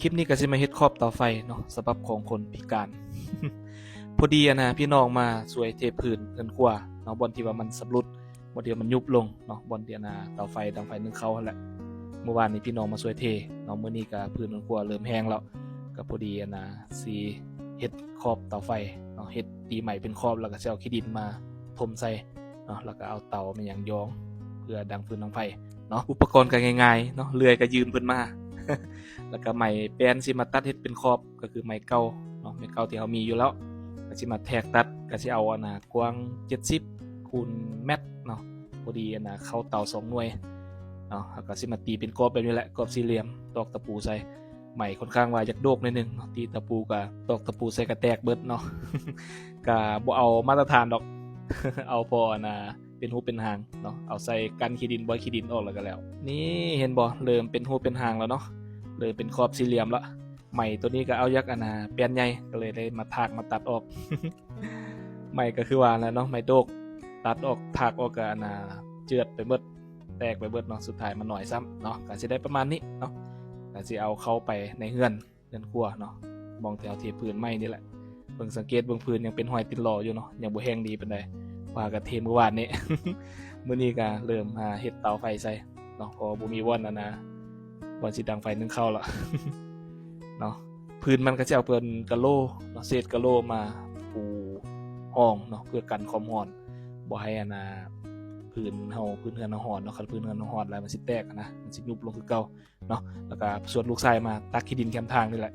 ຄລິບນີ້ກໍຊິມາເຮັດຂອບເຕົາໄຟເນາະ ສະບັບຂອງຄົນພິການ. ພໍດີອັນນະ ພີ່ນ້ອງມາຊ່ວຍເທພື້ນເຮືອນຄົວເນາະ ບ່ອນທີ່ວ່າມັນຊຳລຸດ ບ່ອນທີ່ວ່າມັນຍຸບລົງເນາະ ບ່ອນທີ່ອັນນະ ເຕົາໄຟ ດັງໄຟໜຶ້ງເຂົ້າຫັ້ນແຫຼະ. ມື້ວານນີ້ພີ່ນ້ອງມາຊ່ວຍເທເນາະ ມື້ນີ້ກໍພື້ນເຮືອນຄົວເລີ່ມແຫ້ງແລ້ວ ກໍພໍດີອັນນະ ຊິເຮັດຂອບເຕົາໄຟເນາະ ເຮັດຕີໄມ້ເປັນຂອບ ແລ້ວກໍຊິເອົາຂີ້ດິນມາຖົມໃສ່ ເນາະ ແລ້ວກໍເອົາເຕົາແມ່ນຫຍັງຢອງ ເພື່ອດັງຟືນດັງໄຟເນາະ. ອຸປະກອນກໍງ່າຍໆເນາະ ເລື່ອຍກໍຢືມເພິ່ນມາ ແລ້ວກໍໄມ້ແປ້ນຊິມາຕັດເຮັດເປັນຂອບ ກໍຄືໄມ້ເກົ່າເນາະ ໄມ້ເກົ່າທີ່ເຮົາມີຢູ່ແລ້ວ ກໍຊິມາແທກຕັດ ກໍຊິເອົາອັນນະ ກວ້າງເຈັດສິບຄູນແມັດເນາະ ພໍດີອັນນະ ເຂົ້າເຕົາສອງໜ່ວຍເນາະ ແລ້ວກໍຊິມາຕີເປັນກອບແບບນີ້ແຫຼະ ກອບສີ່ຫຼ່ຽມ ຕອກຕະປູໃສ່. ໄມ້ຂ້ອນຂ້າງວ່າຢາກໂດກໜ້ອຍໜຶ່ງເນາະ ຕີຕະປູກະ ຕອກຕະປູໃສ່ກະແຕກເບິດເນາະ ກະບໍ່ເອົາມາດຕະຖານດອກ ເອົາພໍອັນນະ ເປັນຮູບເປັນຮ່າງເນາະ ເອົາໃສ່ກັນຂີ້ດິນ ບໍ່ໃຫ້ຂີ້ດິນອອກແລ້ວກະແລ້ວ. ນີ້ເຫັນບໍ່ ເລີ່ມເປັນຮູບເປັນຮ່າງແລ້ວເນາະ ເລີ່ມເປັນຂອບສີ່ຫຼ່ຽມລະ. ໄມ້ໂຕນີ້ກະເອົາຢາກອັນນະ ແປ້ນໃຫຍ່ ກະເລີຍໄດ້ມາຖາກມາຕັດອອກ. ໄມ້ກະຄືວ່າແຫຼະເນາະ ໄມ້ໂດກ ຕັດອອກ ຖາກອອກກະອັນນະ ເຈື່ອນໄປເບິດ ແຕກໄປເບິດເນາະ ສຸດທ້າຍມັນໜ້ອຍຊ້ຳເນາະ. ກະຊິໄດ້ປະມານນີ້ເນາະ ກະຊິເອົາເຂົ້າໄປໃນເຮືອນ ເຮືອນຄົວເນາະ ໝ່ອງທີ່ເຮົາເທພື້ນໃໝ່ນີ້ແຫຼະ. ເບິ່ງ ສັງເກດເບິ່ງພື້ນຍັງເປັນຮອຍຕີນລໍ້ຢູ່ເນາະ ຍັງບໍ່ແຫ້ງດີປານໃດ ວ່າກະເທມື້ວານນີ້. ມື້ນີ້ກະເລີ່ມຫາເຮັດເຕົາໄຟໃສ່ເນາະ ເພາະວ່າບໍ່ມີບ່ອນອັນນະ ບ່ອນຊິດັງໄຟໜຶ້ງເຂົ້າລະເນາະ. ພື້ນມັນກະຊິເອົາເປັນກະໂຫຼເນາະ ເສດກະໂຫຼມາປູຮອງເນາະ ເພື່ອກັນຄວາມຮ້ອນ ບໍ່ໃຫ້ອັນນະ ພື້ນເຮົາ ພື້ນເຮືອນເຮົາຮ້ອນເນາະ ຄັນພື້ນເຮືອນເຮົາຮ້ອນຫຼາຍມັນຊິແຕກຫັ້ນນະ ມັນຊິຍຸບລົງຄືເກົ່າເນາະ. ແລ້ວກະຊວນລູກຊາຍມາຕັກຂີ້ດິນແຄມທາງນີ້ແຫຼະ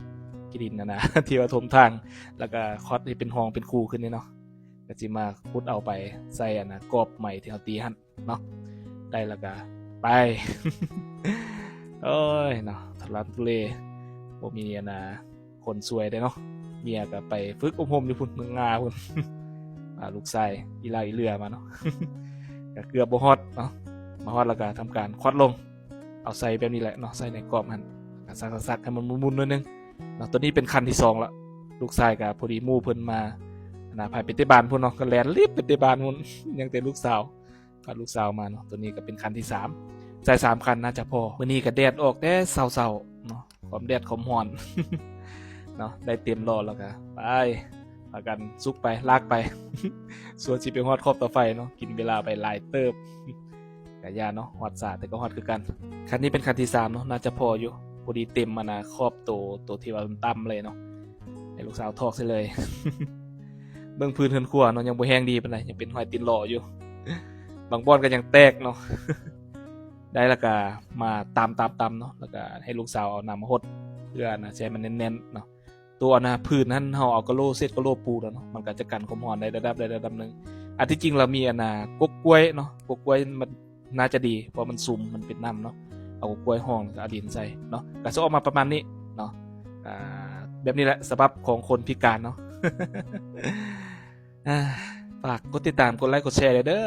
ຂີ້ດິນຫັ້ນນະ ທີ່ວ່າຖົມທາງ ແລ້ວກະຄອດໃຫ້ເປັນຮ່ອງເປັນຄູຂຶ້ນນີ້ເນາະ ກະຊິມາຂຸດເອົາໄປໃສ່ອັນນະ ກອບໄມ້ທີ່ເຮົາຕີຫັ້ນເນາະ. ໄດ້ແລ້ວກະໄປ ໂອ້ຍເນາະ ທຸລັກທຸເລ ບໍ່ມີອັນນະ ຄົນຊ່ວຍເດ້ເນາະ ເມຍກະໄປຝຶກອົບຮົມຢູ່ພຸ້ນ ເມືອງງາພຸ້ນ ພາລູກຊາຍອີ່ຫຼາກອີ່ເຫຼືອມາເນາະ ກະເກືອບບໍ່ຮອດເນາະ. ມາຮອດແລ້ວກະທຳການຄວັດລົງ ເອົາໃສ່ແບບນີ້ແຫຼະເນາະ ໃສ່ໃນກອບຫັ້ນ ກະສັກໆໆ ໃຫ້ມັນໝຸ່ນໆໜ້ອຍໜຶ່ງເນາະ. ໂຕນີ້ເປັນຂັ້ນທີສອງລະ ລູກຊາຍກະພໍດີໝູ່ເພິ່ນມາອັນນະ ພາໄປເຕະບານພຸ້ນເນາະ ກະແລ່ນລິບໄປເຕະບານພຸ້ນ ຍັງແຕ່ລູກສາວ ພາລູກສາວມາເນາະ. ໂຕນີ້ກະເປັນຂັ້ນທີສາມ ໃສ່ສາມຂັ້ນໜ້າຈະພໍ. ມື້ນີ້ກະແດດອອກແຕ່ເຊົ້າໆເນາະ ຄວາມແດດຄວາມຮ້ອນເນາະ ໄດ້ເຕັມລໍ້ແລ້ວກະໄປ ພາກັນສຸກໄປ ລາກໄປ ສ່ວນຊິໄປຮອດຂອບເຕົາໄຟເນາະ ກິນເວລາໄປຫຼາຍເຕີບ ກະຢ່າເນາະ ຮອດຊ້າແຕ່ກະຮອດຄືກັນ. ຂັ້ນນີ້ເປັນຂັ້ນທີສາມເນາະ ໜ້າຈະພໍຢູ່ ພໍດີເຕັມອັນນະ ຂອບໂຕ ໂຕທີ່ວ່າຕ່ຳເລີຍເນາະ ໃຫ້ລູກສາວຖອກໃສ່ເລີຍ. ເບິ່ງພື້ນເຮືອນຄົວເນາະ ຍັງບໍ່ແຫ້ງດີປານໃດ ຍັງເປັນຮອຍຕີນລໍ້ຢູ່ ບາງບ່ອນກະຍັງແຕກເນາະ. ໄດ້ແລ້ວກະມາຕຳໆໆເນາະ ແລ້ວກະໃຫ້ລູກສາວເອົານ້ຳມາຫົດ ເພື່ອອັນນະ ໃຫ້ມັນແໜ້ນໆເນາະ. ໂຕອັນນະ ພື້ນຫັ້ນເຮົາເອົາກະໂຫຼ ເສດກະໂຫຼປູແລ້ວເນາະ ມັນກະຈະກັນຄວາມຮ້ອນໄດ້ລະດັບໃດລະດັບໜຶ່ງ. ອັນທີ່ຈິງລະມີອັນນະ ກົກກ້ວຍເນາະ ກົກກ້ວຍມັນໜ້າຈະດີ ເພາະມັນຊຸ່ມ ມັນເປັນນ້ຳເນາະ ເອົາກົກກ້ວຍຮອງ ແລ້ວກະເອົາດິນໃສ່ເນາະ ກະຊິອອກມາປະມານນີ້ເນາະ. ອ່າ ແບບນີ້ແຫຼະ ສະບັບຂອງຄົນພິການເນາະ. ອ່າ ຝາກກົດຕິດຕາມ ກົດໄລ ກົດແຊເດີ.